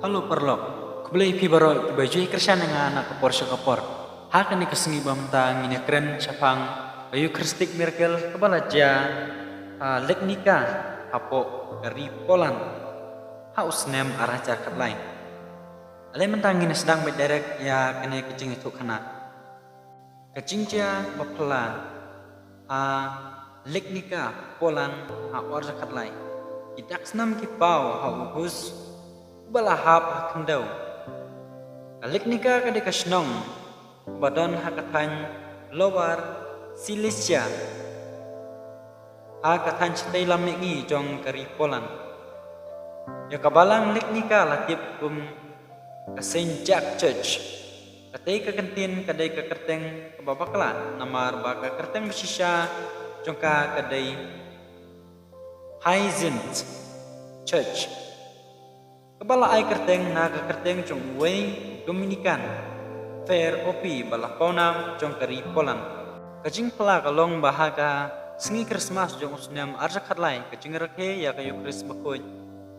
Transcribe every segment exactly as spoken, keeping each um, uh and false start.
Hello paralok, khublei phi baroh kiba ju ïa kyrshan ïa nga na ka por sha ka por. Ha kane ka sngi ba mynta ngin ïa kren shaphang ka Eucharistic miracle kaba la jia ha Legnica hapoh ka ri Poland ha u snem ar hajar khatlai. Ale mynta ngin ïa sdang beit direct ïa kane ka jingïathuhkhana. Ka jingjia ba phylla ha Legnica Poland ha u ar hajar khatlai. Ki dak snam ki paw ha u Hus uba la hap ha khyndew. Ka Legnica ka dei ka shnong ba don ha ka thaiñ Lower Silesia, ha ka thaiñ shatei lam mihngi jong ka ri Poland. Ïa ka balang Legnica la tip kum ka Saint Jack Church. Katei ka kyntien ka dei ka kyrteng kaba bakla namar ba ka kyrteng bashisha jong ka ka dei Hyacinth Church, kaba la ai kyrteng na ka kyrteng jong uwei Dominican Father Opie ba la pawnam jong ka ri Poland. Ka jingphylla ka long ba ha ka sngi Christmas jong u snem ar hajar khatlai, ka jingrakhe ïa ka Eucharist bakhuid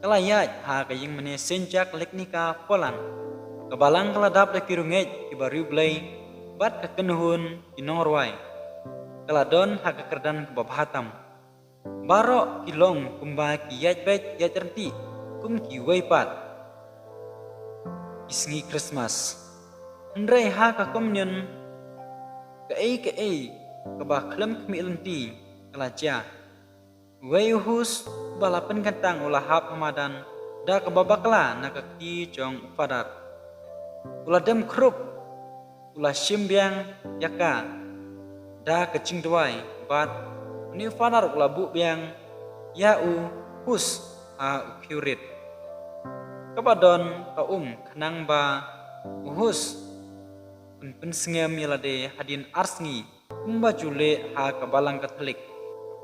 ka la ïaid ha ka ïingmane Saint Jack, Legnica, Poland. Ka balang ka la dap da ki riew ngeit kiba riewblei bad ka kynhun ki nongrwai ka la don ha ka kyrdan kaba bha tam. Baroh ki long kumba ki ïaid beit ïaid ryntih kum kiwei pat ki sngi Christmas. Hynrei ha ka Communion kaei kaei kaba khlem khmih lynti ka la jia. Uwei u Hus uba la pynkyntang u la hap ha madan da kaba bakla na ka kti jong u Father. U la dem khrup, u la shim biang ïa ka da ka jingduwai bad une u Father u la buh biang ïa u Hus ha u khiew rit. Kaba don ka um khnang ba u Hus un pynsngem ïa lade hadien ar sngi kumba ju leh ha ka balang Katholik.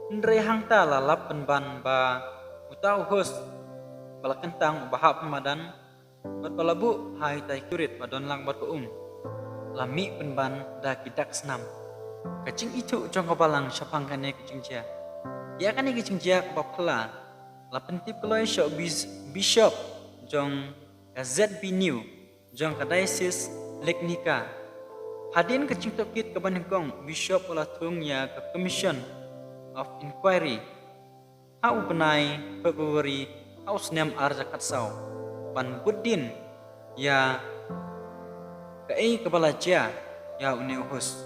Hynrei hangta la lap pynban ba uta u Hus ba la kyntang uba hap ha madan bad ba la buh ha ita i khiew rit ba don lang bad ka um la mih pynban da ki dak snam. Ka jingithuh jong ka balang shaphang kane ka jingjia. Ïa kane ka jingjia kaba phylla la pyntip kloi sha u bis-, bishop jong ka Z B New jong ka Diocese Legnica. Hadien ka jingtohkit kaba nyngkong, u bishop u la thung ïa ka Commission of Inquiry ha u bnai February ha u snem ar hajar khatsaw ban bud dien ïa kaei kaba la jia ïa une u Hus.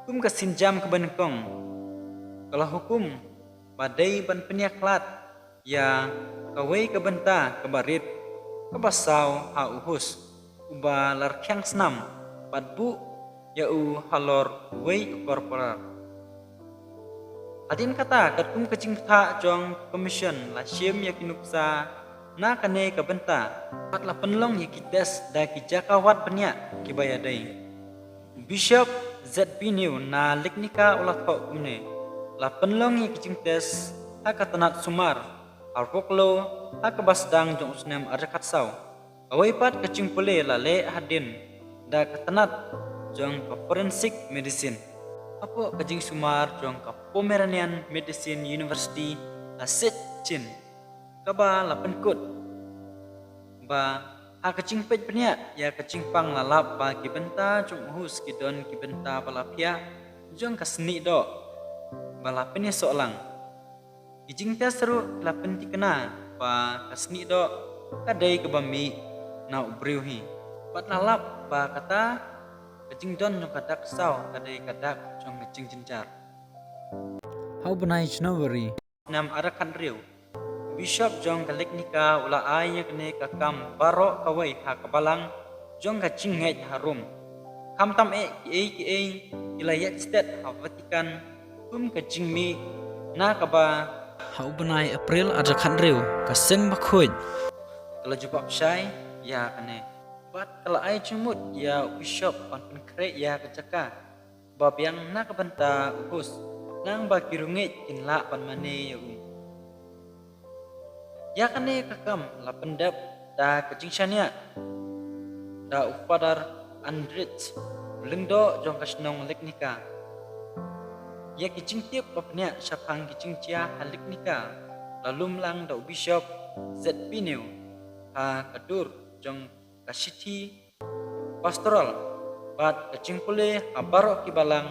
Kum ka sienjam kaba nyngkong, ka la hukum ba dei ban pynïakhlad ïa kawei ka bynta kaba rit kaba saw ha u Hus uba la rkhiang snam bad buh ïa u halor uwei u corporal. Hadien kata, katkum ka jingbthah jong ka Commission, la shim ïa ki nuksa na kane ka bynta bad la pynlong ïa ki test da ki jaka wad bniah kiba ïadei. Bishop Z B New na Legnica u la thoh kumne: La pynlong ïa ki jingtest ha ka tnat sumar ha Wroclaw ha kaba sdang jong u snem ar hajar khatsaw. Kawei pat ka jingpule la leh hadien da ka tnat jong ka forensic medicine hapoh ka jingsumar jong ka Pomeranian Medicine University ha Szczecin, kaba la pynkut ba ha ka jingpeit bniah ïa ka jingpang la lap ba ki bynta jong u Hus ki don ki bynta ba la phiah jong ka snieh doh ba la pynïasoh lang. Ki jingtest ruh la pynthikna ba ka snieh doh ka dei kaba mih na u briew hi bad la lap ba kata ka jingdon jong ka dak saw ka dei ka dak jong ka jingjynjar. Ha u bnai January snem ar hajar khathynriew, u bishop jong ka Legnica u la ai ïa kane ka kam baroh kawei ha ka balang jong ka jingngeit ha Rome. Khamtam eh kiei kiei ki la ïaid stet ha Vatican kum ka jingmih na kaba ha u bnai April ar hajar khathynriew ka Seng Bakhuid ka la jubab shai ïa kane bad ka la ai jingmut ïa u bishop ban pynkhreh ïa ka jaka ba biang na ka bynta u Hus, khnang ba ki riewngeit kin lah ban mane ïa u. Ïa kane ka kam la pyndep da ka jingshaniah da u Father Andrich, u lyngdoh jong ka shnong Legnica. Ïa ki jingtip ba bniah shaphang ki jingjia ha Legnica la lum lang da u Bishop Z B New ha ka dur jong ka shithi pastoral bad ka jingpule ha baroh ki balang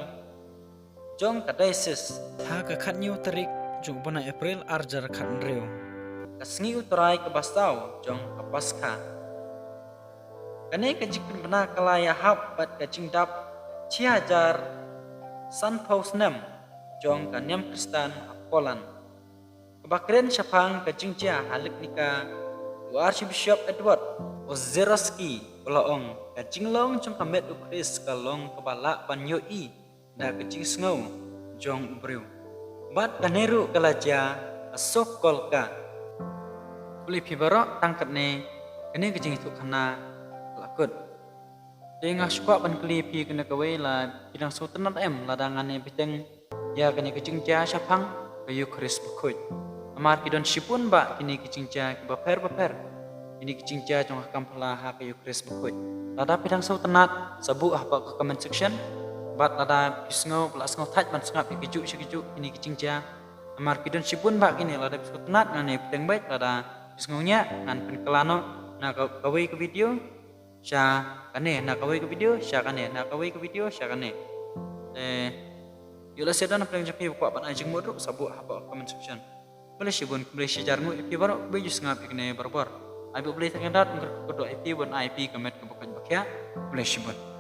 jong ka diocese. Ha ka khatnyiw tarik jong u bnai April arjar khatnriew, ka sngi u Trai kaba saw jong ka Paskha. Kane ka jingpynbna ka la ïahap bad ka jingdap shi hajar sanphew snem jong ka niam Khristan ha Poland. Kaba kren shaphang ka jingjia ha Lipnica, u Archbishop Edward Osiorowski u la ong, ka jinglong jong ka met u Khrist ka long kaba lah ban ïohi da ka jingsngew jong u briew. Bad kane ruh ka la jia ha Sokolka. Khublei phi baroh, tang katne kane ka jingïathuhkhana la kut. Te nga sngewkwah ban kylli phi kane kawei, la phi dang sngewtynnat em lada ngan ïa bteng ïa kane ka jingjia shaphang ka Eukharist Bakhuid? Namar ki don shibun bah kine ki jingjia kiba pher bapher, kine ki jingjia jong ka kam phylla ha ka Eukharist Bakhuid. Lada phi dang sngewtynnat, sa buh hapoh ka comment section. Bad lada phi sngew ba la sngewthait ban sngap ïa kijuh shi kijuh kine ki jingjia, namar ki don shibun bah kine, lada phi sngewtynnat ngan ïa bteng beit, lada phi sngew ñiah ngan pynkylla noh na ka, kawei ka video sha kane, na kawei ka video sha kane, na kawei ka video sha kane. Te ïoh lehse don na pdeng jong phi ba kwah ban ai jingmut ruh, sa buh hapoh comment section. Khublei shibun, khublei shihajar nguh ïa phi baroh kiba ju sngap ïa kane barabor. Ai ba U Blei Trai Kynrad un kyrkhu kyrdoh ïa phi, ban ai ïa phi ka met kaba koit ba khiah. Khublei shibun.